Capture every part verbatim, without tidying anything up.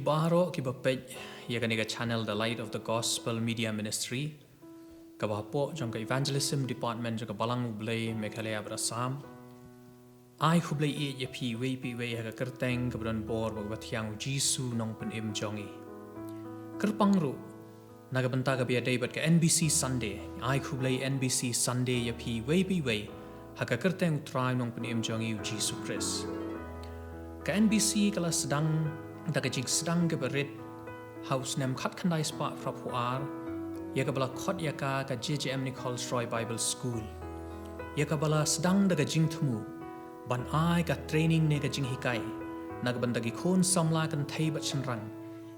Baroh kiba peit ïa kane ka channel, The Light of the Gospel Media Ministry, kaba hapoh jong ka Evangelism Department jong ka Balang U Blei Meghalaya bad Assam. Ai khublei ïa phi iwei pa iwei ha ka kyrteng kaba don bor bad kaba thiang u Jisu Nongpynim jong ngi. Kyrpang ruh na ka bynta kaba ïadei bad ka N B C Sunday. Ai khublei N B C Sunday ïa phi iwei pa iwei ha ka kyrteng u Trai Nongpynim jong ngi u Jisu Khrist. Ka N B C ka la sdang da ka jingsdang kaba rit ha u snem khatkhyndai spah phraphew ar, ïa kaba la khot ïa ka ka J J M Nichols Roy Bible School, ïa kaba la sdang da ka jingthmu ban ai ka training ne ka jinghikai na ka bynta ki khun samla kynthei bad shynrang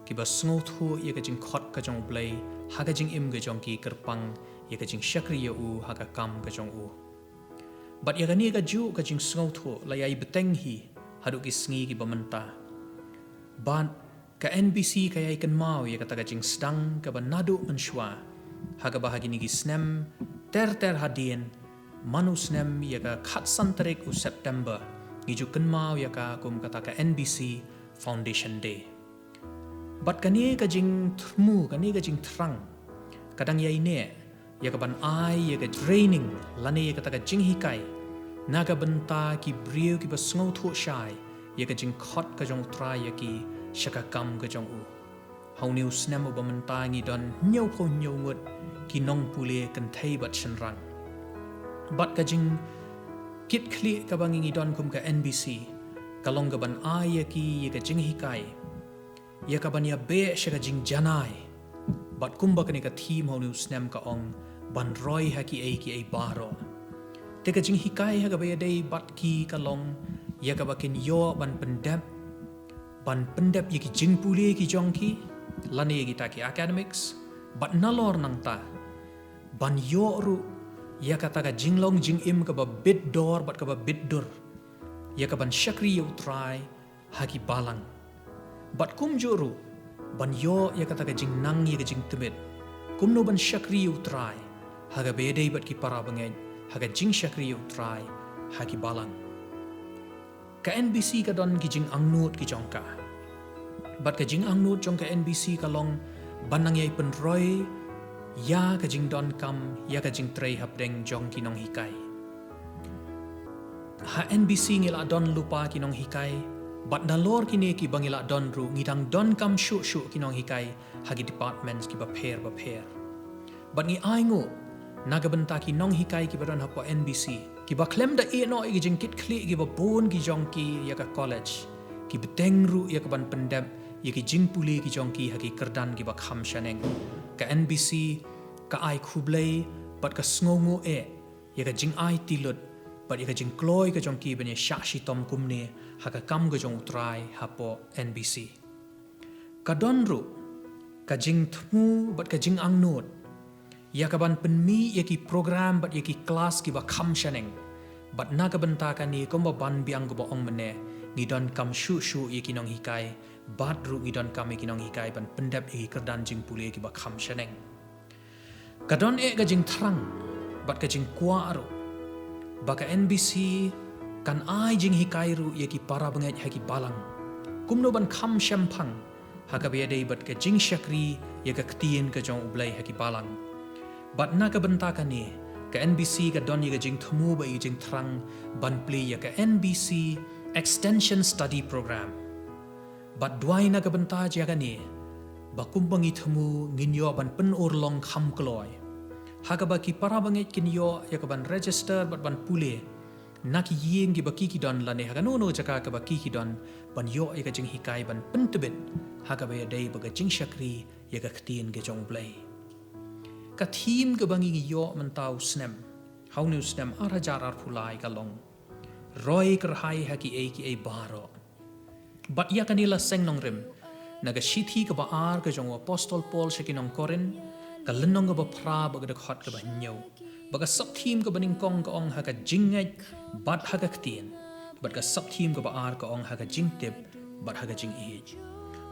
kiba sngewthuh ïa ka jingkhot ka jong U Blei ha ka jingim ka jong ki kyrpang ïa ka jingshakri ïa u ha ka kam ka jong u. Bad ïa kane kajuh ka jingsngewthuh la ïai bteng hi haduh ki sngi kiba mynta. Bad ka N B C ka ïai kynmaw ïa kata ka jingsdang kaba naduh mynshuwa, ha kaba ha kine ki snem ter ter hadien, man u snem ïa ka khatsan tarik u September, ngi ju kynmaw ïa ka kum kata ka N B C Foundation Day. Bad kane ka jingthmu, kane ka jingthrang, ka dang ïai neh ïa kaban ai ïa ka training lane ïa kata ka jinghikai na ka bynta ki briew kiba sngewthuh shai ïa ka jingkhot ka jong U Trai ïa ki sha ka kam ka jong u. Ha une u snem uba mynta ngi don hynñiewphew hynñiew ngut ki nongpule kynthei bad shynrang. Bad ka jingkitkhlieh kaba ngi ngi don kum ka N B C ka long kaban ai ïa ki ïa ka jinghikai ïa kaban ïabeh sha ka jingjanai. Bad kumba kane ka theme ha une u snem ka ong, ban roi ha kiei kiei baroh. Te ka jinghikai ha kaba ïadei bad ki ka long ïa kaba kin ïoh ban pyndep, ban pyndep ïa ki jingpule ki jong ki lane ïa kita ki academics, bad nalor nangta ban ïoh ruh ïa kata ka jinglong jingim kaba bit dor bad kaba bit dur, ïa kaban shakri ïa U Trai ha ki balang. Bad kumjuh ruh ban ïoh ïa kata ka jingnang ïa ka jingtbit kumno ban shakri ïa U Trai ha kaba ïadei bad ki para bangeit, ha ka jingshakri ïa U Trai ha ki balang. Ka N B C ka don ki jingangnud ki jong ka. Bad ka jingangnud jong ka N B C ka long ban nang ïai pynroi ïa ka jingdonkam ïa ka jingtrei hapdeng jong ki nonghikai. Ha N B C ngi la don lypa ki nonghikai, bad nalor kine kiba ngi la don ruh ngi dang donkam shuh shuh ki nonghikai ha ki departments kiba pher bapher. Bad ngi ainguh na ka bynta ki nonghikai kiba don hapoh N B C, kiba khlem da ïehnoh ïa ki jingkitkhlieh kiba bun ki jong ki ïa ka college, ki bteng ruh ïa kaban pyndep ïa ki jingpule ki jong ki ha ki kyrdan kiba kham shaneng. Ka N B C ka ai khublei bad ka sngewnguh eh ïa ka jingaiti lut bad ïa ka jingkloi ka jong ki ban ïa shah shitom kumne ha ka kam ka jong U Trai hapoh N B C. Ka don ruh ka jingthmu bad ka jingangnud ïa kaban pynmih ïa ki program bad ïa ki klas kiba kham shaneng. Bad na ka bynta kane kumba ban biang kaba ong mynne, ngi donkam shuh shuh ïa ki nonghikai, bad ruh ngi donkam ïa ki nonghikai ban pyndep ïa ki kyrdan jingpule kiba kham shaneng. Ka don eh ka jingthrang bad ka jingkwah ruh ba ka N B C kan ai jinghikai ruh ïa ki para bangeit ha ki balang kumno ban kham shemphang ha kaba ïadei bad ka jingshakri ïa ka ktien ka jong U Blei ha ki balang. Bad na ka bynta kane, ka N B C ka don ïa ka jingthmu bad ïa ka jingthrang ban plie ïa ka N B C Extension Study Program. Bad duwai na ka bynta jong kane, ba kumba ngi thmu ngin ïoh ban pynurlong kham kloi, ha kaba ki para bangeit kin ïoh ïa kaban register bad ban pule na ki ïing kiba ki ki don lane ha kano kano jaka kaba ki ki don, ban ïoh ïa ka jinghikai ban pyntbit ha kaba ïadei bad ka jingshakri ïa ka ktien ka jong U Blei. Ka theme kaba ngi ngi ïoh mynta u snem, ha une u snem ar hajar arphew lai ka long, roi kyrhai ha kiei kiei baroh. Bad ïa kane la seng nongrim na ka shithi kaba ar ka jong u Apostol Paul sha ki nong Korinth, ka lynnong kaba phra bad ka dkhot kaba hynñiew. Bad ka sub theme kaba nyngkong ka ong ha ka jingngeit bad ha ka ktien. Bad ka sub theme kaba ar ka ong ha ka jingtip bad ha ka jingïeit.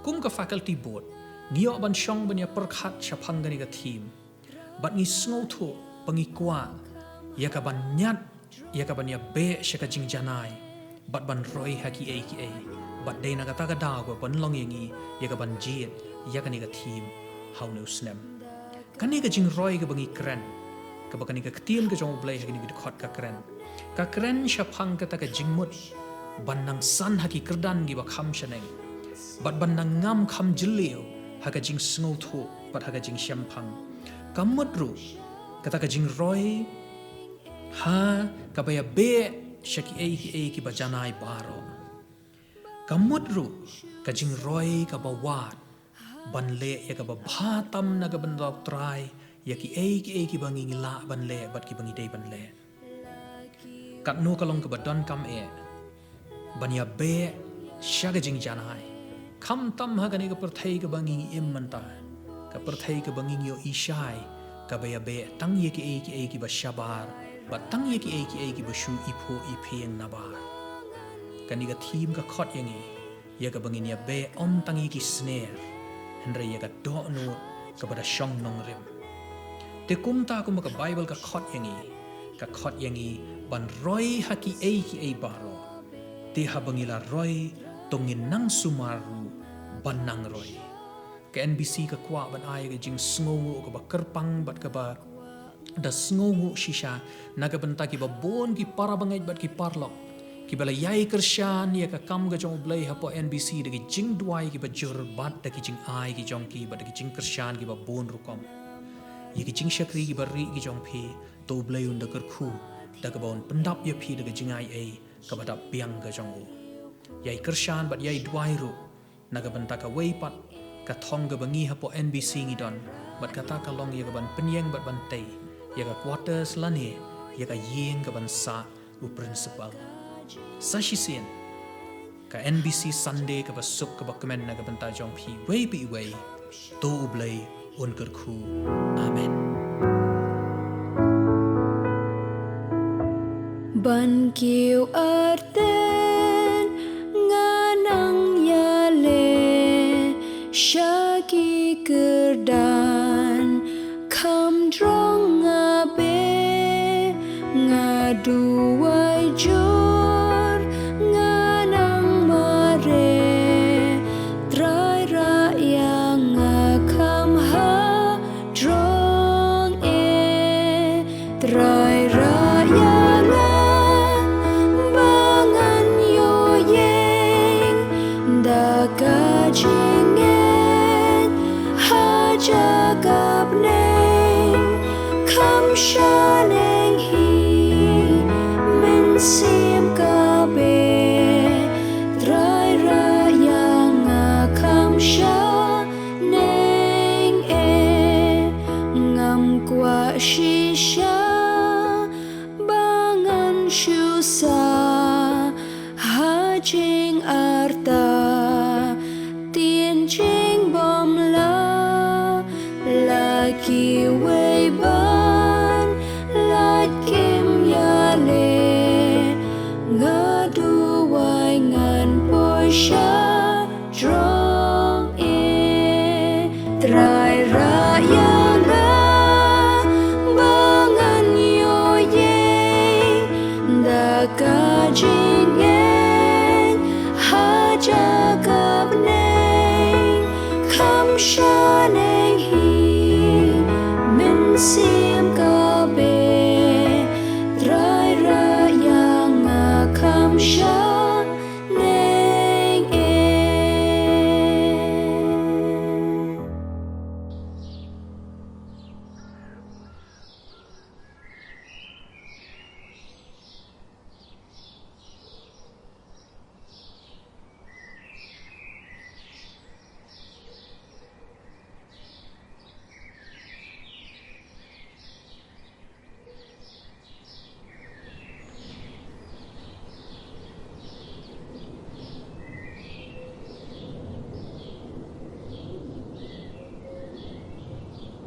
Kum ka faculty board, ngi ïoh ban shong ban ïa pyrkhat shaphang kane ka theme. Bad ngi sngewthuh ba ngi kwah ïa kaban ñiad, ïa kaban ïabeh sha ka jingjanai, bad ban roi ha kiei kiei. Bad dei na kata ka daw kaba pynlong ïa ngi ïa kaban jied ïa kane ka theme ha une u snem. Kane ka jingroi kaba ngi kren, kaba kane ka ktien ka jong U Blei ha kine ki dkhot ka kren, ka kren shaphang kata ka jingmut ban nang san ha ki kyrdan kiba kham shaneng, bad ban nang ngam kham jylliew ha ka jingsngewthuh bad ha ka jingshemphang. Ka mut ruh kata ka jingroi ha kaba ïabeh sha kiei kiei kiba janai baroh. Ka mut ruh ka jingroi kaba wad ban leh ïa kaba bha tam na ka bynta U Trai, ïa kiei kiei kiba ngi lah ban leh bad kiba ngi dei ban leh. Katno ka long kaba donkam eh ban ïabeh sha ka jingjanai, khamtam ha kane ka pyrthei kaba ngi im mynta, ka pyrthei kaba ngi ïohi shai, kaba ïabeh tang ïa kiei kiei kiba shabar bad tang ïa kiei kiei kiba shu iphuh iphieng nabar. Kane ka theme ka khot ïa ngi ïa kaba ngin ïabeh ym tang ïa ki sner, hynrei ïa ka dohnud kaba da shong nongrim. Te kumta kumba ka Baibl ka khot ïa ngi, ka khot ïa ngi ban roi ha kiei kiei baroh. Te haba ngi la roi, to ngin nang sumar ruh ban nang roi. Ka N B C ka kwah ban ai ka jingsngewnguh kaba kyrpang bad kaba da sngewnguh shisha na ka bynta kiba bun ki para bangeit bad ki paralok kiba la ïai kyrshan ïa ka kam ka jong U Blei hapoh N B C da ki jingduwai kiba jur bad da ki jingai ki jong ki bad da ki jingkyrshan kiba bun rukom. Ïa ki jingshakri kiba rieh ki jong phi, to U Blei un da kyrkhu da kaba un pyndap ïa phi da ka jingai ei kaba dap biang ka jong u. Ïai kyrshan bad ïai duwai ruh na ka bynta kawei pat ka thong kaba ngi hapoh N B C ngi don, bad kata ka long ïa kaban pynïeng bad ban tei ïa ka quarters lane ïa ka ïing kaban sah u principal. Sa shisien ka N B C Sunday kaba suk kaba kmen na ka bynta jong phi iwei pa iwei. To U Blei un kyrkhu. Amen. Ban kiew artat nga nang ïaleh sha ki kyrdan, kham jrong nga beh, nga duwai jur, nga nang mareh, Trai rah ïa nga kham ha jrong eh, Trai rah ïa nga ba ngan ïoh ïeng da ka jingngeit ha jaka bneng, kham shaneng hi mynsiem ka beh, Trai rah ïa nga kham sha neng eh, ngam kwah shisha ba ngan shu sah ha jingartatien jingbymlah, la kiwei ban lait kim ïaleh, nga duwai ngan poi sha jrong eh, Trai rah ïa nga ba ngan ïoh ïeng da ka jingngeit ha jaka bneng, kham shaneng hi mynsiem